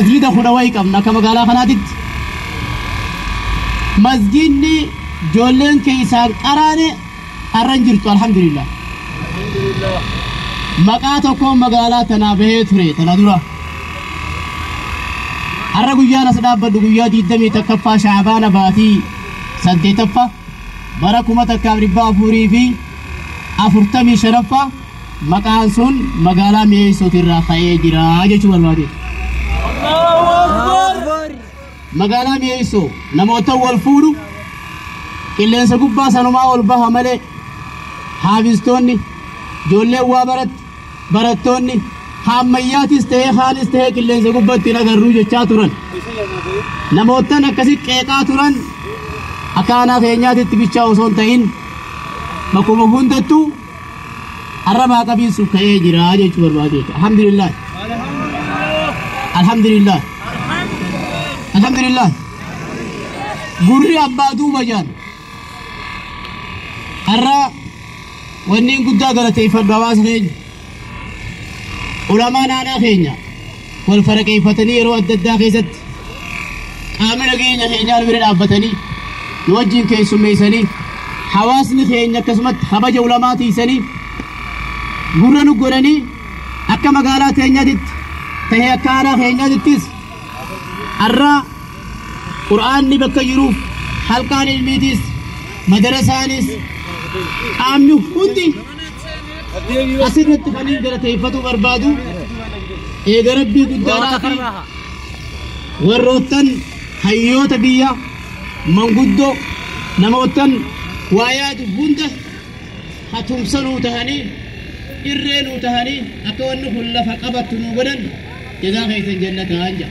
Masjida kudha wayii qabna akka magaalaa kanaatitti. Masjidni ijoolleen keessaan qaraane har'a hin jirtu, alhamdulillah. Maqaa tokkoon magaalaa tanaa bahee ture tana dura. Har'a guyyaan as dhaabbadhu guyyaa 21ffaa Shaabaana baatii 8ffaa bara 1445ffaa maqaan sun magaalaa Mi'eessootirraa ka'ee jira jechuu barbaade. Magaalaa Mi'eessoo namoota wal fuudhu qilleensa gubbaa sanumaa ol baha malee, haafistoonni, ijoolleen waa baratti, barattoonni hammayyaatis ta'ee haanis ta'ee qilleensa gubbatti hin agarruu jechaa turan. Namoottan akkasi qeeqaa turan akka aanaa keenyaatitti bichaa osoo hin ta'in bakkuma hundattuu har'a maaqabiin sun ka'ee jira jechuu barbaade. Alhamdulillah. Alhamdulillah. Alhamdulillah. Gurri abbaa duuba jaan. Har'a wanni guddaa galateeffadhu hawaasa keenya. Ulamaan aanaa keenya wal faraqeeffatanii yeroo adda addaa keessatti qaamni nageenya keenyaa nu bira dhaabbatanii nu wajjin keessummeessanii, hawaasni keenya akkasumatti kabaja ulamaa tiisanii gurra nu godhanii, akka magaalaa teenyaatitti ta'ee akka aanaa keenyaatittis har'a qur'aanni bakka jiruuf halqaan ilmiitis madarasaanis qaamni hundi asirratti kan hin galateeffatu barbaadu eega rabbii guddaadhaa fi warroottan hayyoota biyya, manguddoo, namoottan waa yaadu hunda hatumsanuu tahanii irree nuu tahanii akka wanni kun lafa qabattu nu godhan, jazaa keessan jannataan jedha.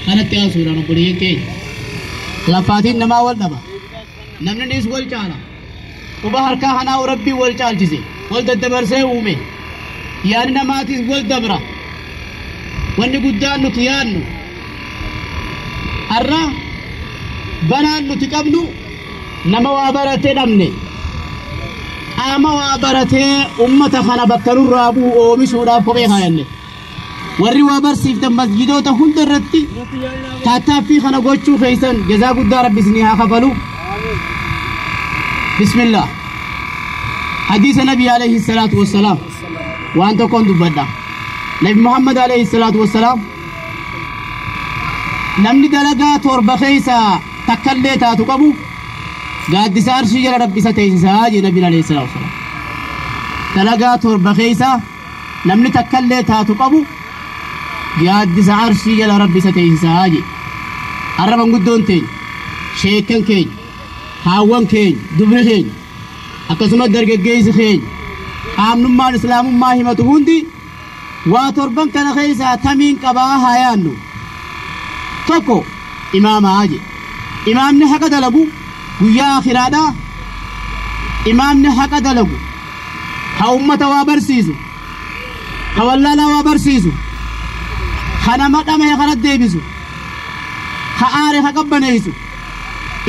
Kanatti aansuudhaan, obboleeyyan keenya, lafaatiin namaa wal dhaba. Namni wal caala. Quba harkaa kanaa rabbii wal caalchise, wal daddabarsee uume. Yaadni namaatis wal dabra. Wanni guddaan nuti yaadnu har'a banaan nuti qabnu nama waa baratee dhabne. Qaama waa baratee ummata kana bakka nurraa bu'u oomishuudhaaf kophee kaayanne. Warri waa barsiiftan masjidoota hunda irratti taattaaffii kana gochuu keessan jazaa guddaa rabbi isinii haa kafalu. Bismillah. Hadiisa Nabii alayhi salaatu wassalaam waan tokkoon dubbadha. Nabi Muhammad alayhi salaatu wassalaam namni dalagaa torba keessaa takkallee taatu qabu gaaddisa arshii jala rabbi isa teessisaa jee Nabiin alayhi salaatu wassalaam. Dalagaa torba keessaa namni takkallee taatu qabu gaaddisa arshii jala rabbi isa teessisaa jee. Har'a manguddoon teenya, sheekkan keenya, haawwan keenya, dubri keenya, akkasumas dargaggeessi keenya, qaamnummaan islaamummaa himatu hundi waa torban kana keessaa tamiin qabaa haa yaannu. Tokko imaamaa je. Imaamni haqa dalagu guyyaa akhiraadhaa, imaamni haqa dalagu ha ummata waa barsiisu, ha wallaalaa waa barsiisu, ha nama dhamahe kana deebisu, ha aare ha qabbaneessu.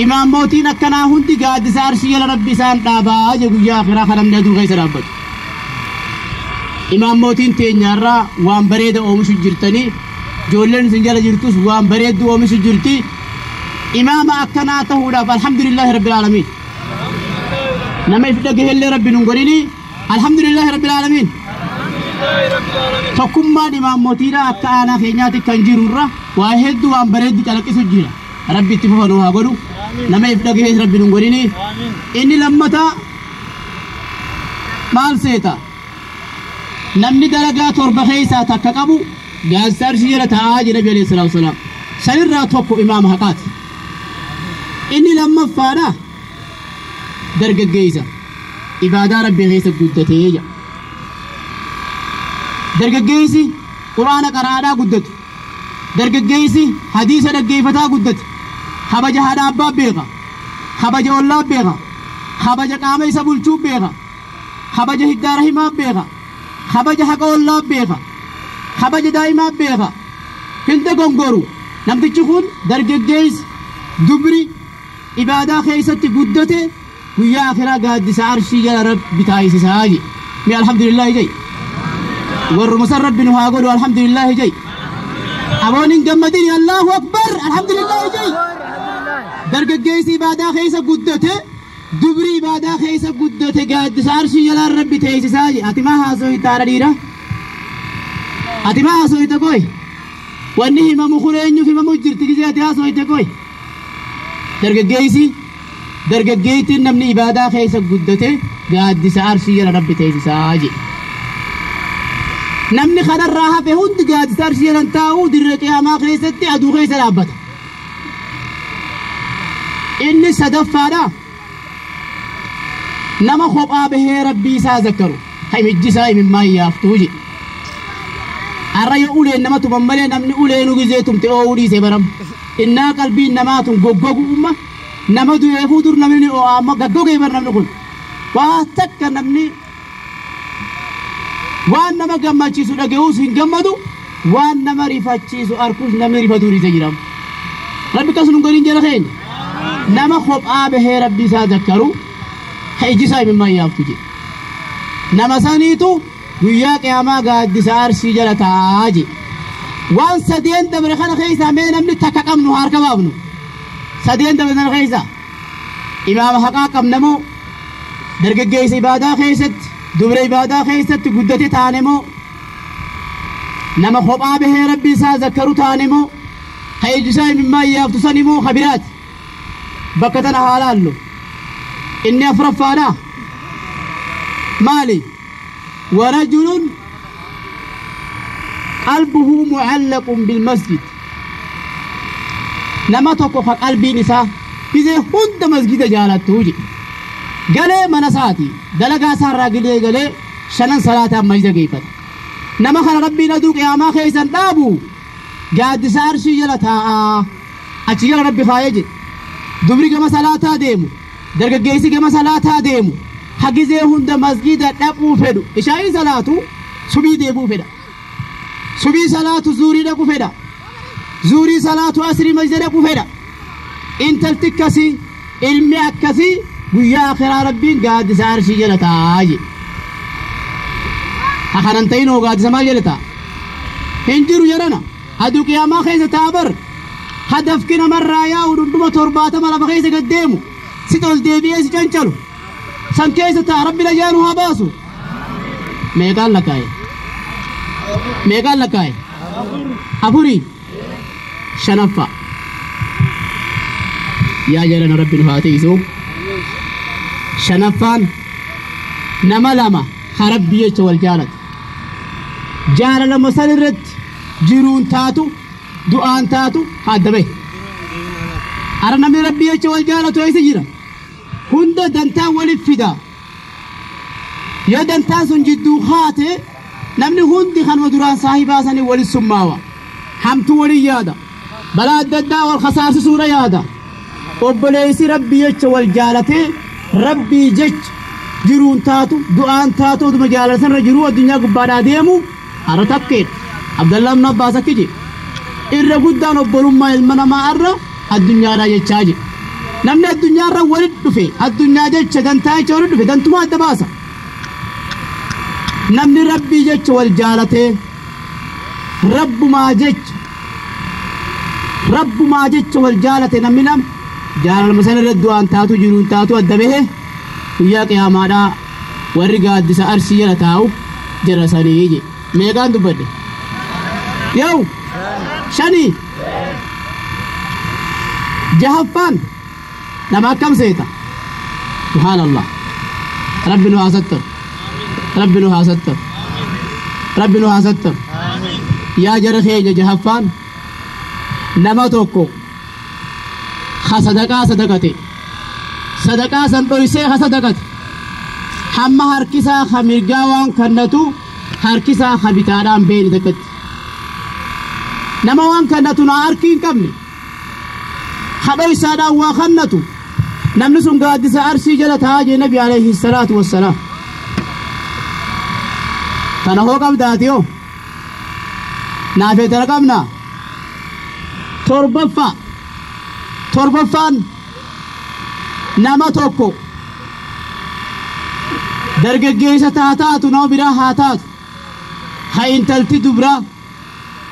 Imaamootiin akkanaa hundi gaaddisa arshii jala rabbi isaan dhaabaa je guyyaa akhiraa kan namni aduu keessa dhaabbatu. Imaamootiin teenyaarraa waan bareeda oomishu jirtanii, ijoolleen isin jala jirtus waan bareedduu oomishu jirti. Imaama akkanaa ta'uudhaaf alhamdulillahi rabbil aalamiin. Nama if dhagahellee rabbi nun godhini, alhamdulillahi rabbil aalamiin. Tokkummaan imaamootiidha akka aanaa keenyaatti kan jiru irra waa hedduu waan bareeddu calaqqisu jira. Rabbi itti fufa nuu haa godhu. Nama if dhagahees rabbi nun godhini. Inni lammataa maal seeta? Namni dalagaa torba keessaa takka qabu gaaddisa arshii jala taa'aa jedha Nabi alayhi salaatu wasalaam. Sanirraa tokko imaama haqaati. Inni lammaffaadha dargaggeessa ibaadaa rabbii keessa guddatee jedha. Dargaggeessi quraana qaraadhaa guddatu. Dargaggeessi hadiisa dhaggeeffataa guddate. Kabaja haadha abbaa beeka. Kabaja ollaa beeka. Kabaja qaama isa bulchuu beeka. Kabaja hiddaa rahimaa beeka. Kabaja haqa ollaa beeka. Kabaja daa'imaa beeka. Hin dogongoru. Namtichi kun dargaggeessi dubri ibaadaa keessatti guddate guyyaa akhiraa gaaddisa arshii jala rabbi taayisisaa jedhe. Mi alhamdulillah jedhe. Warruma san Rabbi nu haa godhu. Alhamdulillaahi jai. Aboon hin gammadini. Allahu akbar, alhamdulillaahi jai. Dargaggeessi ibaadaa keessa guddate, dubri ibaadaa keessa guddate, gaaddisa arshii jalaan Rabbi teessisaa je. Ati maa haasoytaadha dhiira? Ati maa haasoyta koy? Wanni himamu kun eenyuuf himamu jirti gisee ati haasoyte koy? Dargaggeessi, dargaggeettiin namni ibaadaa keessa guddate gaaddisa arshii jala Rabbi teessisaa je. Namni kanarraa hafe hundi gaaddisa arshii jalan taa'uu, dirree qiyaamaa keessatti aduu keessa dhaabbata. Inni sadaffaadha, nama kophaa bahee Rabbii isaa zakkaru, ha imijji isaa imimmaan yaaftuu je. Har'a yoo uleen nama tuman malee, namni uleenu gizee tumte oo'uu dhiisee baram. Innaa qalbiin namaa tun goggogu umma nama du'eefuu dur namni ni oo'a, amma gaggogee bar. Namni kun waa takka, namni waan nama gammachiisu dhaga'uus hin gammadu, waan nama rifachiisu arkuus namni rifatuu dhiisee jira. Rabbi kas nun godhin jala keenya. Nama kophaa bahee Rabbi isaa zakkaru, ha iji isaa imimmaan yaaftu jedhe. Nama saniitu guyyaa qiyaamaa gaaddisa arshii jala taa'aa jedhe. Waan sadeen dabre kana keessaa mee namni takka qabnu harka baafnu. Sadeen dabre sana keessaa imaama haqaa qabna moo, dargaggeessa ibaadaa keessatti, dubra ibaadaa keessatti guddate taane moo, nama kophaa bahee Rabbi isaa zakkaru taane moo, ka iji isaa imimmaan yaaftu sani moo ka biraati? Bakka tana haa laallu. Inni afuraffaadha maali? ورجل قلبه معلق بالمسجد. Nama tokko ka qalbiin isaa gizee hunda masgida jaalattuu jedhe. Galee mana isaati dalagaa isaarraa gilee galee shanan salaataan masjida geeffata. Nama kana Rabbiin aduu qiyaamaa keessan dhaabu, gaaddisa arshii jala taa'aa, achi jala Rabbi kaayee jedhe. Dubri gama salaataa deemu, dargaggeessi gama salaataa deemu, hagizee hunda masgida dhaquu fedhu, ishaa'ii salaatu subii deebuu fedha, subii salaatu zuurii dhaquu fedha, zuurii salaatu asrii masjida dhaquu fedha. Intalti akkasii, ilmi akkasii guyyaa akhiraa Rabbiin gaaddisa arshii jala taa'aa jedhe. Hakanan ta'inoo gaaddisa maal jala taa'a? Hin jiru jedhana. Aduu qiyaamaa keessa taa'a bar. Hadafki namarraa yaa'u dhundhuma 70 lafa keessa gad deemu, si ol deebi'ee si cancalu san keessa taa'a. Rabbi lajaanu haa baasu. Meeqaan lakkaa'e? Meeqaan lakkaa'e? Afurii, shanaffaa. Yaa jedhana, Rabbi nu haa tiisu. Shanaffaan nama lama ha Rabbi jecha wal jaalatu, jaalalama san irratti jiruun taatu du'aan taatu adda bahe. Ara namni Rabbi jecha wal jaalatu eessa jira? Hunda dantaan walif fida. Yoo dantaan sun jidduu haate, namni hundi kanuma duraan saahibaa sanii walit summaawa, hamtuu walin yaada, balaa adda addaa wal kasaasisuudha yaada. Obboleessi Rabbi jecha wal jaalatee, Rabbii jecha jiruun taatu du'aan taatu oduma jaalala sanarra jiruu addunyaa gubbaadhaa deemu har'a takkeedha. Abdallah ibn Abbaas akki jedhe: irra guddaan obbolummaa ilma namaa irra addunyaadhaa jechaa jedhe. Namni addunyaarra walit dhufe, addunyaa jecha, dantaa jecha walit dhufe, dantumaa adda baasa. Namni Rabbii jecha wal jaalatee, rabbumaa jecha, rabbumaa jecha wal jaalate, namni lama jaalalama sana irra du'aan taatu jiruun taatu adda bahe, guyyaa qiyaamaadhaa warri gaaddisa arshii jala taa'u jara sanii jedhe. Meeqaan dubbadhe? Yoo shanii. Jahaffaan nama akkam seeta? Subhaanallah, Rabbi nu haa sattaru, Rabbi nu haa sattaru, Rabbi nu haa sattaru. Yaa jara keenya, jahaffaan nama tokko ha sadaqaa sadaqate, sadaqaa san dhoysee ha sadaqate, hamma harkisaa ha mirgaa waan kannatu harkisaa ha bitaadhaan beeni takkatti. Nama waan kannatu naa harki hin qabne, ha dhoysaadhaan waa kannatu, namni sun gaaddisa arshii jala taa'aa jee Nabi alayhi salaatu wassalaam. Tana hoo qabdaati? Yoo naafee tana qabnaa. Torbaffaa. Torbaffaan nama tokko, dargaggeessa taa taatu, nama biraa haa taatu, Ha intalti dubra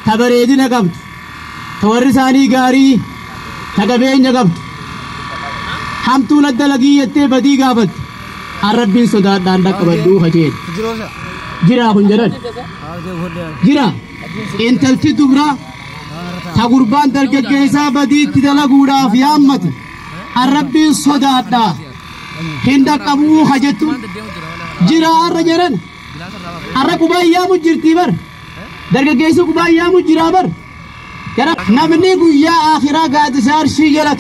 ta bareedina qabdu ta warri isaanii gaarii ta qabeenya qabdu hamtuun adda lagii jettee badii gaafatte an rabbiin sodaadhaan dhaqqabadhuu hajeen jiraa kun jedhan jira intalti dubra ta gurbaan dargaggeessaa badiitti dalaguudhaaf yaammate an rabbiin sodaadhaa hin dhaqqabuu hajettu jira har'a jedhan har'a qubaan yaamu jirtii bar dargaggeessi qubaan yaamu jiraa bar namni guyyaa akhiraa gaaddisa arshii jala.